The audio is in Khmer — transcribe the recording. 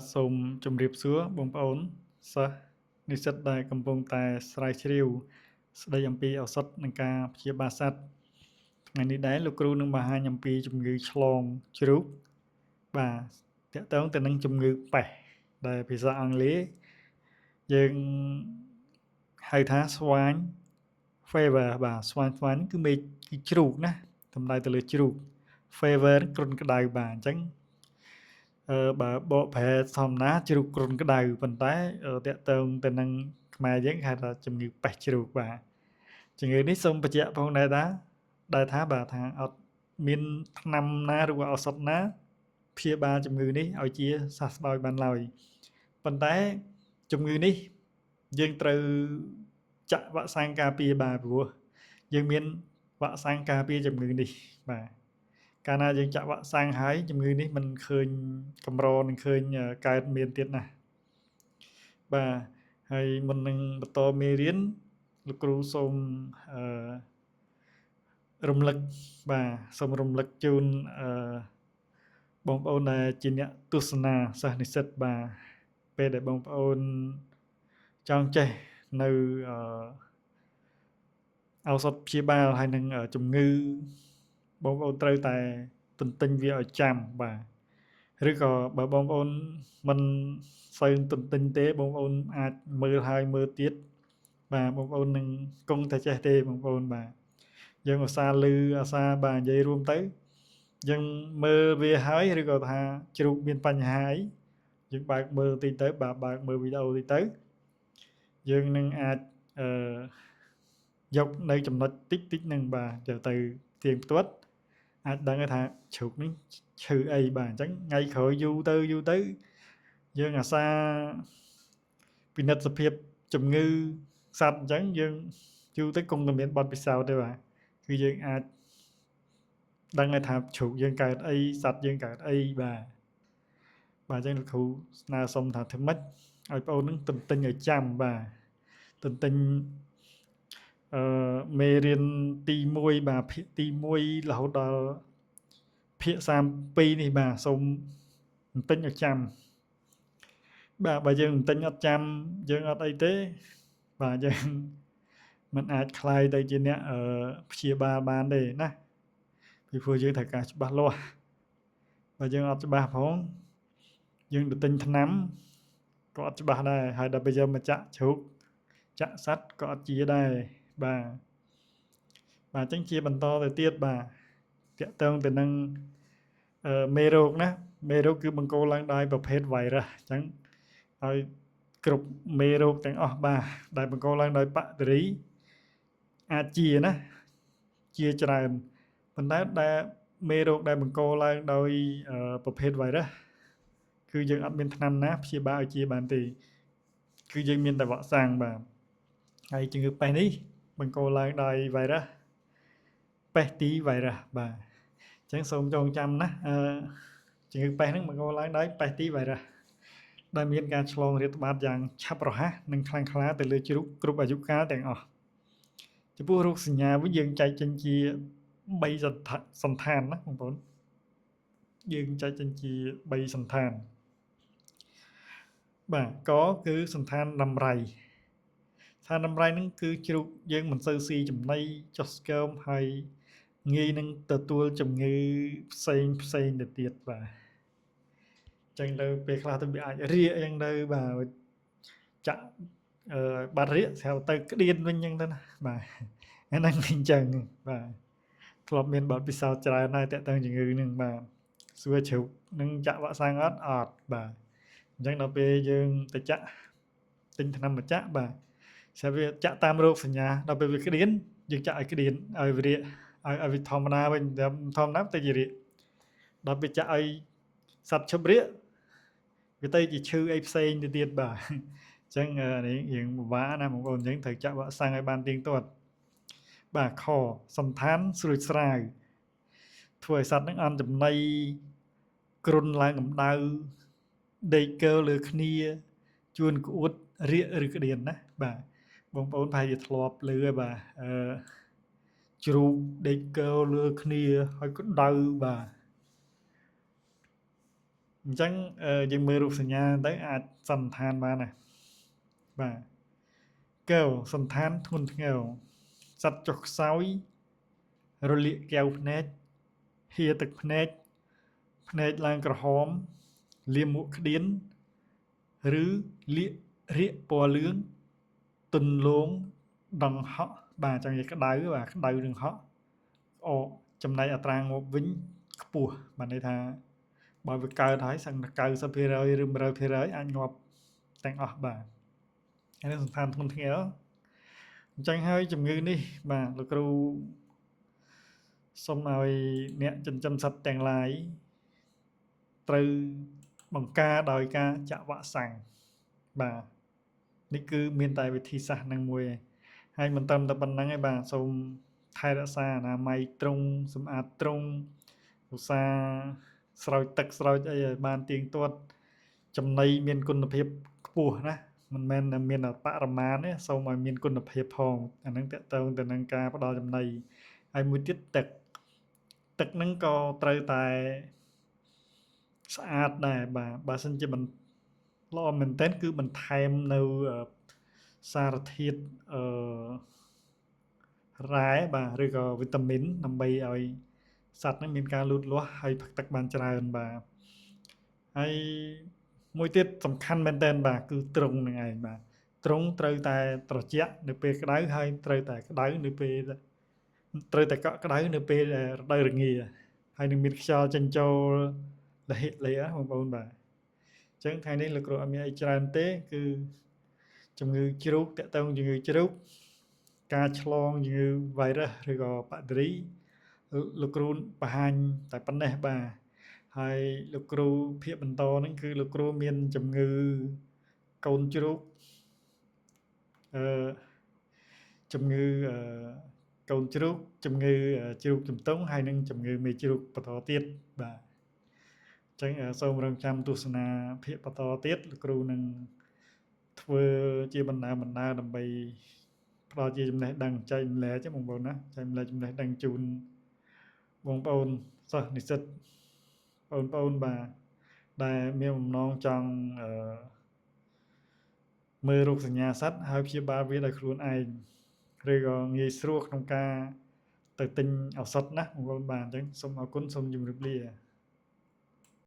បាទសូមជម្រាបសួរបងប្អូនសិស្សនិស្សិតដែលកំពុងតែស្រាវជ្រាវស្ដីអំពីឱសថនិងការព្យាបាលសត្វថ្ងៃនេះដែរលោកគ្រូនឹងបង្ហាញអំពីជំងឺឆ្លងជ្រូកបាទទាក់ទងទៅនឹងជំងឺប៉េះដែលភាសាអង់គ្លេសយើងហៅថា swine fever បាទ swine គឺមេឃគឺជ្រូកណាសំដៅទៅលើជ្រូក fever គ្រុនក្តៅបាទអញ្ចឹងអឺបើបកប្រែធម្មតាជ្រូកគ្រុនក្តៅប៉ុន្តែទាក់ទងទៅនឹងខ្មែរយើងហៅថាជំងឺប៉េះជ្រូកបាទជំងឺនេះសូមបញ្ជាក់ផងដែរថាដែលថាបាទថាអត់មានថ្នាំណាឬក៏ឱសថណាព្យាបាលជំងឺនេះឲ្យជាសះស្បើយបានឡើយប៉ុន្តែជំងឺនេះយើងត្រូវចាក់វ៉ាក់សាំងការពារបាទព្រោះយើងមានវ៉ាក់សាំងការពារជំងឺនេះបាទកាលណាយើងចាក់វ៉ាក់សាំងហើយជំងឺនេះមិនឃើញកម្រនឹងឃើញកើតមានទៀតណាបាទហើយមុននឹងបន្តមេរៀនលោកគ្រូសូមអឺរំលឹកបាទសូមរំលឹកជូនអឺបងប្អូនដែលជាអ្នកទស្សនាសិស្សនិស្សិតបាទពេលដែលបងប្អូនចង់ចេះនៅអឺឱសថព្យាបាលហើយនឹងជំងឺបងប្អូនត្រូវតែទន្ទិញវាឲ្យចាំបាទឬក៏បើបងប្អូនមិនសូវទន្ទិញទេបងប្អូនអាចមើលហើយមើលទៀតបាទបងប្អូននឹងគង់តែចេះទេបងប្អូនបាទយើងឧស្សាហ៍ឮអាសាបាទនិយាយរួមទៅយើងមើលវាហើយឬក៏ថាជ្រូកមានបញ្ហាអីយើងបើកមើលតិចទៅបាទបើកមើលវីដេអូតិចទៅយើងនឹងអាចអឺយកនៅចំណុចតិចតិចនឹងបាទយកទៅទៀងផ្ទាត់អាចដឹងថាជ្រូកនេះឈឺអីបាទអញ្ចឹងថ្ងៃក្រោយយូរទៅយូរទៅយើងអាសាពិនិត្យសភាពជំងឺសត្វអញ្ចឹងយើងយូរទៅគង់តែមានបទពិសោធន៍ទេបាទគឺយើងអាចដឹងថាជ្រូកយើងកើតអីសត្វយើងកើតអីបាទបាទអញ្ចឹងលោកគ្រូស្នើសុំថាធ្វើម៉េចឲ្យបងអូននឹងទន្ទិញឲ្យចាំបាទទន្ទិញអឺមេរៀនទី1បាទភាគទី1រហូតដល់ភាគ32នេះបាទសូមទន្ទិញឲ្យចាំបាទបើយើងទន្ទិញអត់ចាំយើងអត់អីទេបាទយើងមិនអាចក្លាយទៅជាអ្នកព្យាបាលបានទេណាពីព្រោះយើងត្រូវការច្បាស់លាស់បើយើងអត់ច្បាស់ផងយើងទៅទិញថ្នាំក៏អត់ច្បាស់ដែរហើយដល់ពេលយើងមកចាក់ជ្រូកចាក់សត្វក៏អត់ជាដែរបាទបាទអញ្ចឹងជាបន្តទៅទៀតបាទទាក់ទងទៅនឹងមេរោគណាមេរោគគឺបង្កឡើងដោយប្រភេទ virus អញ្ចឹងហើយគ្រប់មេរោគទាំងអស់បាទដែលបង្កឡើងដោយបាក់តេរីអាចជាណាជាច្រើនប៉ុន្តែដែលមេរោគដែលបង្កឡើងដោយប្រភេទ virus គឺយើងអត់មានថ្នាំណាព្យាបាលឲ្យជាបានទេគឺយើងមានតែវ៉ាក់សាំងបាទហើយជំងឺប៉េះនេះបង្កឡើងដោយ virus ប៉េះទី virus បាទអញ្ចឹងសូមចងចាំណាអឺជំងឺប៉េះហ្នឹងបង្កឡើងដោយប៉េះទី virus ដែលមានការឆ្លងរាតត្បាតយ៉ាងឆាប់រហ័សនិងខ្លាំងក្លាទៅលើជ្រូកគ្រប់អាយុកាលទាំងអស់ចំពោះរោគសញ្ញាវិញយើងចែកចេញជា3សន្តានណាបងប្អូនយើងចែកចេញជា3សន្តានបាទកគឺសន្តានដំរៃសន្តានដំរៃហ្នឹងគឺជ្រូកយើងមិនសូវស៊ីចំណីចុះស្គមហើយងាយនឹងទទួលជំងឺផ្សេងផ្សេងទៅទៀតបាទចឹងទៅពេលខ្លះទៅវាអាចរាកអញ្ចឹងទៅបាទចាក់អឺបាត់រាកស្រាប់ទៅក្តៀនវិញអញ្ចឹងទៅណាបាទហ្នឹងអញ្ចឹងបាទធ្លាប់មានបទពិសោធន៍ច្រើនហើយតាក់ទងជំងឺហ្នឹងបាទសួរជ្រូកនឹងចាក់វ៉ាក់សាំងអត់អត់បាទអញ្ចឹងដល់ពេលយើងទៅចាក់ទិញថ្នាំមកចាក់បាទស្រាប់វាចាក់តាមរោគសញ្ញាដល់ពេលវាក្តៀនយើងចាក់ឲ្យក្តៀនឲ្យវារាកឲ្យវាធម្មតាវិញធម្មតាទៅជារាកដល់ពេលចាក់ឲ្យសត្វឈប់រាកវាទៅជាឈឺអីផ្សេងទៅទៀតបាទអញ្ចឹងនេះយើងពិបាកណាបងប្អូនអញ្ចឹងត្រូវចាក់វ៉ាក់សាំងឲ្យបានទៀងទាត់បាទខសន្តានស្រួចស្រាវធ្វើឲ្យសត្វហ្នឹងអន់ចំណីគ្រុនឡើងកម្ដៅដេកកើលើគ្នាជួនក្អួតរាកឬក្តៀនណាបាទបងប្អូនប្រហែលជាធ្លាប់ឮហើយបាទអឺជ្រូកដេកកើលើគ្នាហើយក្ដៅបាទ អញ្ចឹងយើងមើលរូបសញ្ញាទៅអាចសន្និដ្ឋានបានណាបាទកែវសន្តានធ្ងន់ធ្ងរសត្វចុះខ្សោយរលាកកែវភ្នែកហៀទឹកភ្នែកភ្នែកឡើងក្រហមលាមកក្តៀនឬលាករាកពណ៌លឿងទន្លងដង្ហក់បាទចង់និយាយក្តៅបាទក្តៅនឹងហក់អកចំណែកអត្រាងាប់វិញខ្ពស់បាទន័យថាបើវាកើតហើយសឹងតែ90%ឬ100%អាចងាប់ទាំងអស់បាទហើយនឹងសន្តានធ្ងន់ធ្ងរអញ្ចឹងហើយជំងឺនេះបាទលោកគ្រូសូមឲ្យអ្នកចិញ្ចឹមសត្វទាំងឡាយត្រូវបង្ការដោយការចាក់វ៉ាក់សាំងបាទនេះគឺមានតែវិធីសាស្ត្រនឹងមួយឯងហើយមិនត្រឹមតែប៉ុណ្្នឹងឯងបាទសូមថែរក្សាអនាម័យទ្រុងសម្អាតទ្រុងឧស្សាហ៍ស្រោចទឹកស្រោចអីឲ្យបានទៀងទាត់ចំណីមានគុណភាពខ្ពស់ណាមិនមែនមានបរិមាណទេសូមឲ្យមានគុណភាពផងអាហ្នឹងតកតងទៅនឹងការផ្ដល់ចំណីហើយមួយទៀតទឹកទឹកហ្នឹងក៏ត្រូវតែស្អាតដែរបាទបើសិនជាមិនល្អមែនទែនគឺបន្ថែមនៅសារធាតុអឺរ៉ែបាទឬក៏វីតាមីនដើម្បីឲ្យសត្វហ្នឹងមានការលូតលាស់ហើយផឹកទឹកបានច្រើនបាទហើយមួយទៀតសំខាន់មែនទែនបាទគឺទ្រុងនឹងឯងបាទទ្រុងត្រូវតែត្រជាក់នៅពេលក្តៅហើយត្រូវតែក្តៅនៅពេលត្រូវតែកក់ក្តៅនៅពេលរដូវរងាហើយនឹងមានខ្យល់ចេញចូលលហិលាបងប្អូនបាទអញ្ចឹងថ្ងៃនេះលោកគ្រូអត់មានអីច្រើនទេគឺជំងឺជ្រូកតកតងជំងឺជ្រូកការឆ្លងជំងឺវីរុសឬក៏បាក់តេរីលោកគ្រូបង្ហាញតែប៉ុណ្ណេះបាទហើយលោកគ្រូភាគបន្តហ្នឹងគឺលោកគ្រូមានជំងឺកូនជ្រូកអឺជំងឺកូនជ្រូកជំងឺជ្រូកជំទង់ហើយនិងជំងឺមេជ្រូកបន្តទៀតបាទអញ្ចឹងសូមរងចាំទស្សនាភាគបន្តទៀតលោកគ្រូនឹងធ្វើជាបណ្ដាបណ្ដាដើម្បីផ្ដល់ជាចំណេះដឹងចែកម្លែកបងប្អូនណាចែកម្លែកចំណេះដឹងជូនបងប្អូនសិស្សនិស្សិតបងប្អូនបាទដែលមានបំណងចង់អឺមើលរោគសញ្ញាសត្វហើយព្យាបាលវាដោយខ្លួនឯងឬក៏ងាយស្រួលក្នុងការទៅទិញឱសថណាបងប្អូនបាទអញ្ចឹងសូមអរគុណសូមជម្រាបលា។